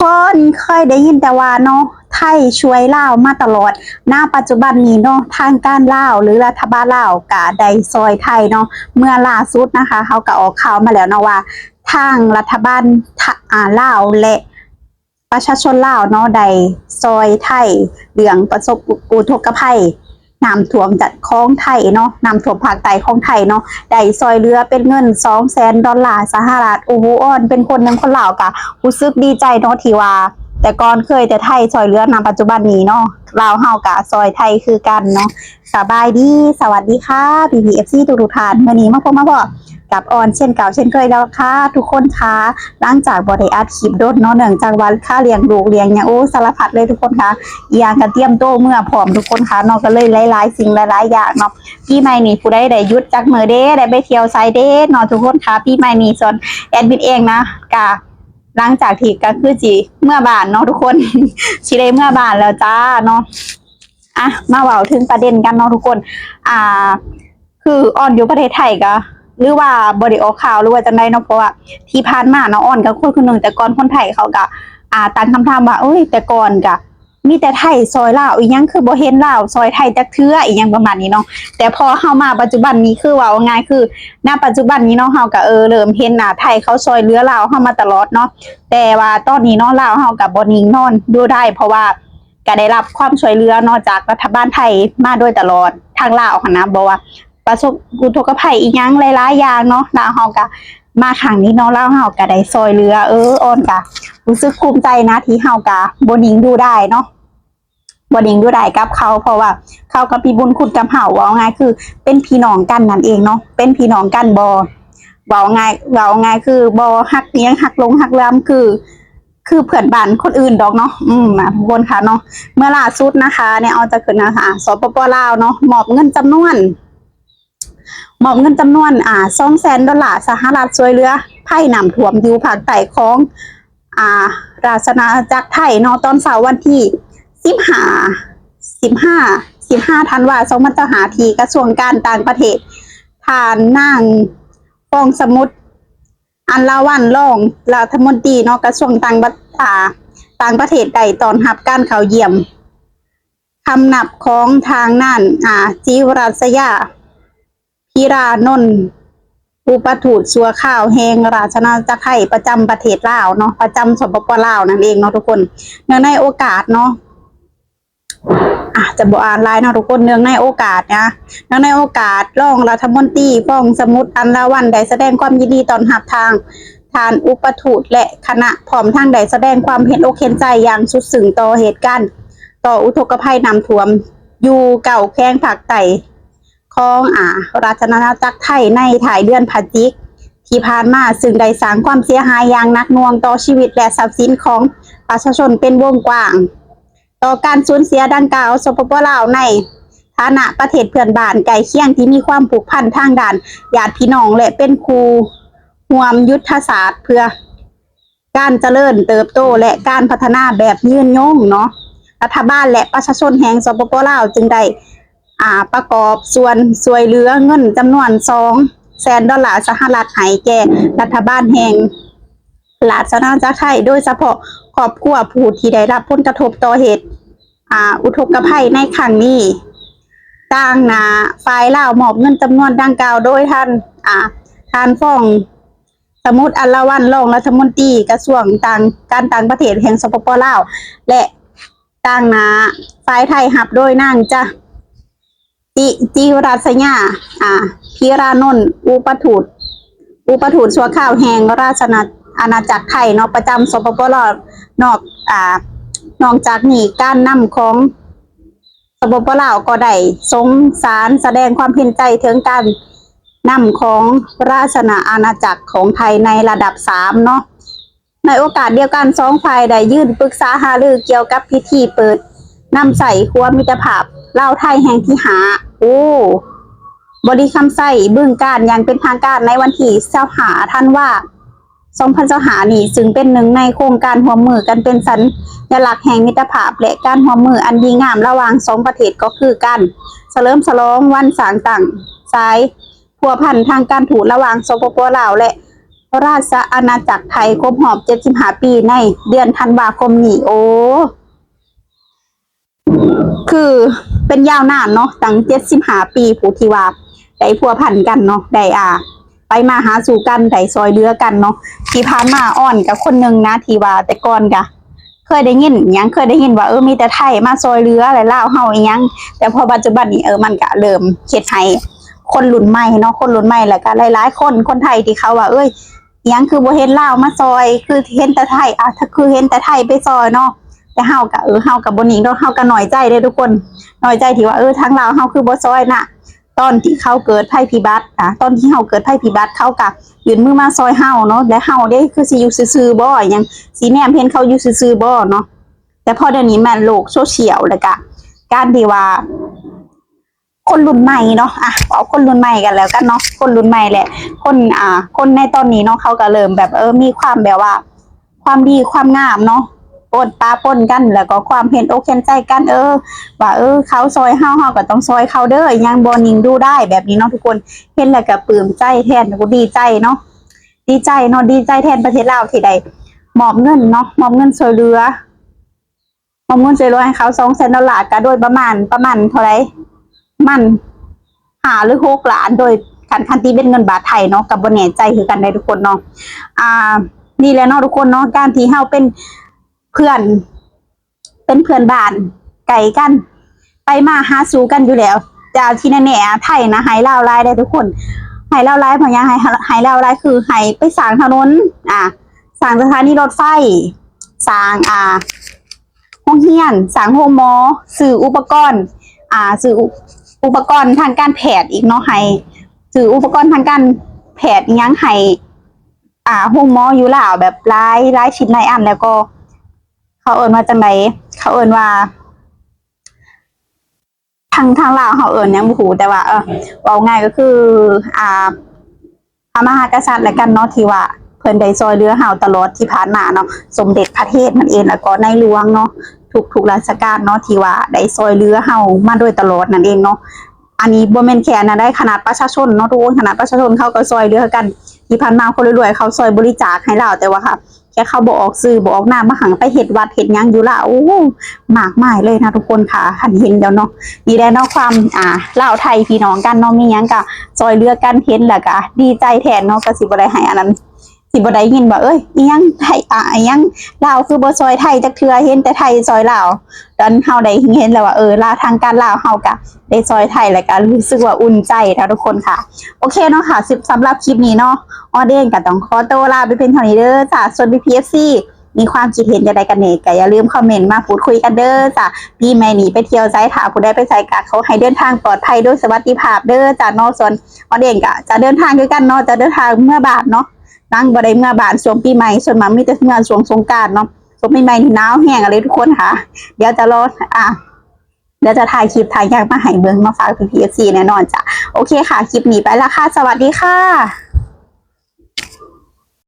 ຄົນເຄີຍໄດ້ຍິນແຕ່ວ່າເນາະ ໄທຊ່ວຍລາວມາຕະຫຼອດ. ນະປັດຈຸບັນນີ້ເນາະ ທາງການລາວ ຫຼື ລັດຖະບານລາວກະໄດ້ຊ່ອຍໄທເນາະ. ເມື່ອລ່າສຸດນະຄະ ເຮົາກະອອກຂ່າວມາແລ້ວເນາະວ່າ ທາງລັດຖະບານ ທະ ອາ ລາວ ແລະ ປະຊາຊົນລາວເນາະ ໄດ້ຊ່ອຍໄທເລື່ອງປະສົບອຸທົກກະໄພ ນ້ຳຖ້ວມຈະ ຂອງໄທເນາະ, ນ້ຳຖ້ວມພາກໃຕ້ຂອງໄທເນາະ, ໄດ້ຊ່ອຍເຫຼືອເປັນເງິນສອງແສນດອນລາສະຫະລັດ. ໂອ້ໂຫ ອອນເປັນຄົນໜຶ່ງ ຄົນລາວກະຮູ້ສຶກດີໃຈເນາະ ທີ່ວ່າແຕ່ກ່ອນເຄີຍແຕ່ໄທຊ່ອຍເຫຼືອ, ນະປັດຈຸບັນນີ້ເນາະ ລາວເຮົາກະຊ່ອຍໄທຄືກັນເນາະ. ສະບາຍດີ ສະຫວັດດີຄ່ະ ພີ່ໆ ເອັຟຊີ ທຸກໆທ່ານ. ມື້ນີ້ມາພົບມາພໍ້ກັບອອນເຊັ່ນເກົ່າເຊັ່ນເຄີຍແລ້ວຄ່ະທຸກຄົນຄ່ະ. ຫຼັງຈາກບໍ່ໄດ້ອັດຄລິບດົນເນາະ ເນື່ອງຈາກວ່າຄ່າລ້ຽງລູກລ້ຽງຫຍັງ ໂອ້ ສາລະພັດເລີຍທຸກຄົນຄ່ະ. ອີ່ຫຍັງກະຕຽມໂຕເມືອພ້ອມທຸກຄົນຄ່ະເນາະ, ກະເລີຍຫຼາຍໆສິ່ງຫຼາຍໆຢ່າງເນາະ. ປີໃໝ່ນີ້ຜູ້ໃດໄດ້ຢຸດຈັກມື້ເດ ໄດ້ໄປທ່ຽວໃສເດເນາະທຸກຄົນຄ່ະ. ປີໃໝ່ນີ້ສ່ວນແອດມິນເອງນະ ກະຫຼັງຈາກທີ່ກະຄືຊິເມືອບ້ານເນາະທຸກຄົນ ຊິໄດ້ເມືອບ້ານແລ້ວຈ້າເນາະ. ອ່ະ ມາເວົ້າເຖິງປະເດັນກັນເນາະທຸກຄົນ. ອ່າ ຄືອອນຢູ່ປະເທດໄທກະ ຫຼືວ່າບໍ່ໄດ້ອອກຂ່າວ ຫຼືວ່າຈັ່ງໃດເນາະ, ເພາະວ່າທີ່ຜ່ານມາເນາະ ອອນກະຄົນຄົນໜຶ່ງ ແຕ່ກ່ອນຄົນໄທເຂົາກະ ອ່າ ຕັ້ງຄຳຖາມວ່າ ໂອ້ຍ ແຕ່ກ່ອນກະມີແຕ່ໄທຊ່ອຍລາວ ອີ່ຫຍັງຄືບໍ່ເຫັນລາວຊ່ອຍໄທຈັກເທື່ອ ອີ່ຫຍັງປະມານນີ້ເນາະ. ແຕ່ພໍເຮົາມາປັດຈຸບັນນີ້ ຄືເວົ້າງ່າຍ ຄືນະປັດຈຸບັນນີ້ເນາະ ເຮົາກະ ເອີ ເລີ່ມເຫັນ ອ່າ ໄທເຂົາຊ່ອຍເຫຼືອລາວເຮົາມາຕະຫຼອດເນາະ. ແຕ່ວ່າຕອນນີ້ເນາະ ລາວເຮົາກະບໍ່ນິ່ງນອນຢູ່ໄດ້ ເພາະວ່າ ກະໄດ້ຮັບຄວາມຊ່ວຍເຫຼືອເນາະ ຈາກລັດຖະບານໄທມາໂດຍຕະຫຼອດ. ທາງລາວຫັ້ນນະ ບໍ່ວ່າປະສົບອຸທົກກະໄພອີ່ຫຍັງຫຼາຍໆຢ່າງເນາະ ລາວເຮົາກະມາຄັ້ງນີ້ເນາະ ລາວເຮົາກະໄດ້ຊ່ອຍເຫຼືອ. ເອີ ອອນກະຮູ້ສຶກພູມໃຈນະ ທີ່ເຮົາກະບໍ່ນິ່ງດູດາຍເນາະ ບໍ່ນິ່ງດູດາຍກັບເຂົາ ເພາະວ່າເຂົາກະມີບຸນຄຸນກັບເຮົາ. ເວົ້າງ່າຍຄືເປັນພີ່ນ້ອງກັນນັ້ນເອງເນາະ ເປັນພີ່ນ້ອງກັນ ບໍ່ ເວົ້າງ່າຍ ເວົ້າງ່າຍຄືບໍ່ຮັກຫຍັງ ຮັກຫຼົງຮັກລາມ ຄື ຄືເພື່ອນບ້ານຄົນອື່ນດອກເນາະ. ອືມ ທຸກຄົນຄ່ະເນາະ ເມື່ອລ່າສຸດນະຄະ ແນວອອກຈາກຂຶ້ນນະຄະ ສປປ ລາວເນາະ ມອບເງິນຈຳນວນ ມອບເງິນຈຳນວນ ອ່າ ສອງແສນດອນລາສະຫະລັດ ຊ່ວຍເຫຼືອໄພນ້ຳຖ້ວມຢູ່ພາກໃຕ້ຂອງ ອ່າ ລາຊະອານາຈັກໄທເນາະ. ຕອນເຊົ້າວັນທີສິບຫ້າ ສິບຫ້າ ສິບຫ້າ ທັນວາ ສອງພັນຊາວຫ້າ ທີ່ກະຊວງການຕ່າງປະເທດ ທ່ານນາງ ຟອງສະໝຸດ ອັນລາວັນ ຮອງລັດຖະມົນຕີເນາະ ກະຊວງຕ່າງປະ ອ່າ ຕ່າງປະເທດ ໄດ້ຕ້ອນຮັບການເຂົ້າຢ້ຽມຄຳນັບຂອງທາງນາງ ອ່າ ຈິວລັດສະຍາ ພິລານົນ ອຸປະທູດຊົ່ວຄາວແຫ່ງລາຊະອານາຈັກໄທປະຈຳປະເທດລາວເນາະ ປະຈຳ ສປປ ລາວ ນັ້ນເອງເນາະທຸກຄົນ. ເນື່ອງໃນໂອກາດເນາະ ອາດຈະບໍ່ອ່ານຫຼາຍເນາະທຸກຄົນ. ເນື່ອງໃນໂອກາດນະ ເນື່ອງໃນໂອກາດ ຮອງລັດຖະມົນຕີ ຟອງສະໝຸດ ອັນລາວັນ ໄດ້ສະແດງຄວາມຍິນດີຕ້ອນຮັບທາງທ່ານອຸປະທູດ ແລະ ຄະນະ ພ້ອມທັງໄດ້ສະແດງຄວາມເຫັນອົກເຫັນໃຈຢ່າງສຸດຊຶ້ງຕໍ່ເຫດການ ຕໍ່ອຸທົກກະໄພນ້ຳຖ້ວມຢູ່ເກົ້າແຂວງພາກໃຕ້ຂອງ ອາ ລາຊະອານາຈັກໄທໃນທ້າຍເດືອນພະຈິກທີ່ຜ່ານມາ, ຊຶ່ງໄດ້ສ້າງຄວາມເສຍຫາຍຢ່າງໜັກໜ່ວງຕໍ່ຊີວິດ ແລະ ຊັບສິນຂອງປະຊາຊົນເປັນວົງກວ້າງ. ຕໍ່ການສູນເສຍດັ່ງກ່າວ, ສປປ ລາວ ໃນຖານະປະເທດເພື່ອນບ້ານໃກ້ຄຽງທີ່ມີຄວາມຜູກພັນທາງດ້ານຍາດພີ່ນ້ອງ ແລະ ເປັນຄູ່ຮ່ວມຍຸດທະສາດເພື່ອການຈະເລີນເຕີບໂຕ ແລະ ການພັດທະນາແບບຍືນຍົງເນາະ, ລັດຖະບານ ແລະ ປະຊາຊົນແຫ່ງ ສປປ ລາວ ຈຶ່ງໄດ້ ອາ ປະກອບສ່ວນຊ່ວຍເຫຼືອເງິນຈຳນວນສອງແສນດອນລາສະຫະລັດໃຫ້ແກ່ລັດຖະບານແຫ່ງ ລາຊະອານາຈັກໄທ, ໂດຍສະເພາະຄອບຄົວຜູ້ທີ່ໄດ້ຮັບຜົນກະທົບຕໍ່ເຫດ ອາ ອຸທົກກະໄພໃນຄັ້ງນີ້. ຕາງໜ້າຝ່າຍລາວມອບເງິນຈຳນວນດັ່ງກ່າວໂດຍທ່ານ ອາ ທ່ານ ຟອງສະໝຸດ ອັນລາວັນ ຮອງລັດຖະມົນຕີກະຊວງຕ່າງ ການຕ່າງປະເທດແຫ່ງ ສປປ ລາວ ແລະ ຕາງໜ້າຝ່າຍໄທຮັບໂດຍນາງ ຈະ ຕິ ຈິວລັດສະຍາ ອາ ພິລານົນ ອຸປະທູດ ອຸປະທູດຊົ່ວຄາວແຫ່ງລາຊະອານາຈັກໄທເນາະ ປະຈຳ ສປປ ລາວ ນອກ ອາ ນອກຈາກນີ້ ການນຳຂອງ ສປປ ລາວ ກໍໄດ້ສົ່ງສານສະແດງຄວາມເຫັນໃຈເຖິງການນຳຂອງລາຊະອານາຈັກຂອງໄທໃນລະດັບສາມເນາະ. ໃນໂອກາດດຽວກັນ, ສອງຝ່າຍໄດ້ຢືນປຶກສາຫາລືກ່ຽວກັບພິທີເປີດນຳໃຊ້ຂົວມິດຕະພາບລາວ-ໄທແຫ່ງທີຫ້າ ໂອ້ ບໍລິຄຳໄຊ ບຶງການ ຢ່າງເປັນທາງການໃນວັນທີຊາວຫ້າ ທັນວາ ສອງພັນຊາວຫ້າ ນີ້, ຊຶ່ງເປັນໜຶ່ງໃນໂຄງການຮ່ວມມືກັນເປັນສັນຍະລັກແຫ່ງມິດຕະພາບ ແລະ ການຮ່ວມມືອັນດີງາມລະຫວ່າງສອງປະເທດ, ກໍຄືການສະເຫຼີມສະຫຼອງວັນສ້າງຕັ້ງສາຍ ພົວພັນທາງການທູດລະຫວ່າງ ສປປ ລາວ ແລະ ລາຊະອານາຈັກໄທຄົບຮອບເຈັດສິບຫ້າປີໃນເດືອນທັນວາຄົມນີ້. ໂອ້ ຄືເປັນຍາວນານເນາະ ຕັ້ງເຈັດສິບຫ້າປີ ຜູ້ທີ່ວ່າໄດ້ພົວພັນກັນເນາະ ໄດ້ ອ່າ ໄປມາຫາສູ່ກັນ ໄດ້ຊ່ອຍເຫຼືອກັນເນາະ. ທີ່ຜ່ານມາອອນກະຄົນໜຶ່ງນະ ທີ່ວ່າແຕ່ກ່ອນກະເຄີຍໄດ້ຍິນຫຍັງ ເຄີຍໄດ້ຍິນວ່າ ເອີ ມີແຕ່ໄທມາຊ່ອຍເຫຼືອ ແລະ ລາວເຮົາອີ່ຫຍັງ, ແຕ່ພໍປັດຈຸບັນນີ້ ເອີ ມັນກະເລີ່ມເຮັດໃຫ້ຄົນລຸ້ນໃໝ່ເນາະ ຄົນລຸ້ນໃໝ່ ແລະ ກະຫຼາຍໆຄົນ ຄົນໄທທີ່ເຂົາວ່າ ເອີຍ ອີ່ຫຍັງຄືບໍ່ເຫັນລາວມາຊ່ອຍ ຄືເຫັນແຕ່ໄທ ອ່າ ຄືເຫັນແຕ່ໄທໄປຊ່ອຍເນາະ. ແຕ່ເຮົາກະ ເອີ ເຮົາກະບໍ່ນິ່ງດອກ ເຮົາກະນ້ອຍໃຈເດ້ທຸກຄົນ ນ້ອຍໃຈທີ່ວ່າ ເອີ ທາງລາວເຮົາຄືບໍ່ຊ່ອຍນະ. ຕອນທີ່ເຂົາເກີດໄພພິບັດ ອ່າ ຕອນທີ່ເຮົາເກີດໄພພິບັດ ເຂົາກະຍື່ນມືມາຊ່ອຍເຮົາເນາະ ແລະ ເຮົາເດ້ ຄືຊິຢູ່ຊື່ໆບໍ່ ອີ່ຫຍັງ ຊິແນມເຫັນເຂົາຢູ່ຊື່ໆບໍ່ເນາະ. ແຕ່ພໍດຽວນີ້ແມ່ນໂລກໂຊຊຽວ ແລ້ວກະການທີ່ວ່າ ຄົນລຸ້ນໃໝ່ເນາະ ອ່ະ ເວົ້າຄົນລຸ້ນໃໝ່ກັນແລ້ວກັນເນາະ ຄົນລຸ້ນໃໝ່ແຫຼະ ຄົນ ອ່າ ຄົນໃນຕອນນີ້ເນາະ ເຂົາກະເລີ່ມແບບ ເອີ ມີຄວາມແບບວ່າ ຄວາມດີຄວາມງາມເນາະ ປົນປະປົນກັນ ແລ້ວກໍຄວາມເຫັນອົກເຫັນໃຈກັນ ເອີ ວ່າ ເອີ ເຂົາຊ່ອຍເຮົາ ເຮົາກໍຕ້ອງຊ່ອຍເຂົາເດີ ອີ່ຫຍັງ ບໍ່ນິ່ງດູດາຍ ແບບນີ້ເນາະທຸກຄົນ. ເຫັນແລ້ວກະປຶ້ມໃຈແທນ ກະດີໃຈເນາະ ດີໃຈເນາະ ດີໃຈແທນປະເທດລາວທີ່ໄດ້ມອບເງິນເນາະ ມອບເງິນຊ່ວຍເຫຼືອ ມອບເງິນຊ່ວຍເຫຼືອໃຫ້ເຂົາສອງແສນດອນລາ ກະໂດຍປະມານ ປະມານເທົ່າໃດ ມັນຫ້າຫຼືຫົກລ້ານ ໂດຍຄັນ ຄັນຕີເປັນເງິນບາດໄທເນາະ ກະບໍ່ແນ່ໃຈຄືກັນເດ້ທຸກຄົນເນາະ. ອ່າ ນີ້ແຫຼະເນາະທຸກຄົນເນາະ ການທີ່ເຮົາເປັນເພື່ອນ ເປັນເພື່ອນບ້ານໃກ້ກັນ ໄປມາຫາສູ່ກັນຢູ່ແລ້ວ ແຕ່ທີ່ແນ່ໆ ໄທນະໃຫ້ລາວຫຼາຍເດ້ທຸກຄົນ ໃຫ້ລາວຫຼາຍເພາະຫຍັງ ໃຫ້ ໃຫ້ລາວຫຼາຍ ຄືໃຫ້ໄປສ້າງຖະໜົນ ອ່າ ສ້າງສະຖານີລົດໄຟ ສ້າງ ອ່າ ໂຮງຮຽນ ສ້າງໂຮງໝໍ ຊື້ອຸປະກອນ ອ່າ ຊື້ອຸ ອຸປະກອນທາງການແພດອີກເນາະ ໃຫ້ຊື້ອຸປະກອນທາງການແພດອີ່ຫຍັງໃຫ້ ອ່າ ໂຮງໝໍຢູ່ລາວແບບຫຼາຍ ຫຼາຍຊິ້ນຫຼາຍອັນ ແລ້ວກໍ ເຂົາເອີ້ນວ່າຈັ່ງໃດ ເຂົາເອີ້ນວ່າ ທາງ ທາງລາວເຮົາເອີ້ນຫຍັງບໍ່ຮູ້ ແຕ່ວ່າ ເອີ ເວົ້າງ່າຍກໍຄື ອ່າ ພະມະຫາກະສັດລະກັນເນາະ ທີ່ວ່າເພິ່ນໄດ້ຊ່ອຍເຫຼືອເຮົາຕະຫຼອດທີ່ຜ່ານມາເນາະ ສົມເດັດພະເທບນັ້ນເອງ ແລ້ວກໍໃນຫຼວງເນາະ ທຸກໆລາຊະການເນາະ ທີ່ວ່າໄດ້ຊ່ອຍເຫຼືອເຮົາມາໂດຍຕະຫຼອດນັ້ນເອງເນາະ. ອັນນີ້ບໍ່ແມ່ນແຄ່ອັນນັ້ນໃດ ຂະໜາດປະຊາຊົນເນາະທຸກຄົນ ຂະໜາດປະຊາຊົນເຂົາກໍຊ່ອຍເຫຼືອກັນ ທີ່ຜ່ານມາຄົນລວຍໆເຂົາຊ່ອຍບໍລິຈາກໃຫ້ລາວ ແຕ່ວ່າ ແຕ່ເຂົາບໍ່ອອກຊື່ບໍ່ອອກນາມ ບາງຄັ້ງໄປເຮັດວັດເຮັດຫຍັງຢູ່ລາວ ໂອ້ ມາກມາຍເລີຍນະທຸກຄົນຄ່ະ ຄັນເຫັນແລ້ວເນາະ. ນີ້ແຫຼະເນາະ ຄວາມ ອ່າ ລາວໄທພີ່ນ້ອງກັນເນາະ ມີຫຍັງກະຊ່ອຍເຫຼືອກັນ ເຫັນແລ້ວກະດີໃຈແທນເນາະ ກະຊິບໍ່ໄດ້ໃຫ້ອັນນັ້ນ ຊິບໍ່ໄດ້ຍິນວ່າ ເອີຍ ອີ່ຫຍັງໄທ ອ່າ ອີ່ຫຍັງລາວຄືບໍ່ຊ່ອຍໄທຈັກເທື່ອ ເຫັນແຕ່ໄທຊ່ອຍລາວ. ຕອນເຮົາໄດ້ເຫັນແລ້ວວ່າ ເອີ ລາວ ທາງການລາວເຮົາກະໄດ້ຊ່ອຍໄທ ແລ້ວກະຮູ້ສຶກວ່າອຸ່ນໃຈເນາະທຸກຄົນຄ່ະ. ໂອເຄເນາະຄ່ະ ສຳລັບຄລິບນີ້ເນາະ ອອນເອງກະຕ້ອງຂໍໂຕລາໄປພຽງເທົ່ານີ້ເດີຈ້າ. ສ່ວນພີ່ໆ ເອັຟຊີ ມີຄວາມຄິດເຫັນຈັ່ງໃດກັນແດ່ ກະຢ່າລືມຄອມເມັນມາພູດຄຸຍກັນເດີຈ້າ. ປີໃໝ່ນີ້ໄປທ່ຽວໃສ ຖ້າຜູ້ໃດໄປໃສກະຂໍໃຫ້ເດີນທາງປອດໄພໂດຍສະຫວັດດີພາບເດີຈ້າເນາະ. ສ່ວນອອນເອງກະຈະເດີນທາງຄືກັນເນາະ ຈະເດີນທາງເມືອບ້ານເນາະ ຫຼັງບໍ່ໄດ້ເມືອບ້ານຊ່ວງປີໃໝ່ ສ່ວນມາກມີແຕ່ເມືອຊ່ວງສົງການເນາະ. ຊ່ວງປີໃໝ່ນີ້ໜາວແຮງອີ່ຫຼີທຸກຄົນຄ່ະ. ດຽວຈະລໍ ອ່າ ດຽວຈະຖ່າຍຄລິບຖ່າຍຫຍັງມາໃຫ້ເບິ່ງ ມາຝາກພີ່ໆ ເອັຟຊີ ແນ່ນອນຈ້າ. ໂອເຄຄ່ະ ຄລິບນີ້ໄປລະຄ່ະ ສະຫວັດດີຄ່ະ.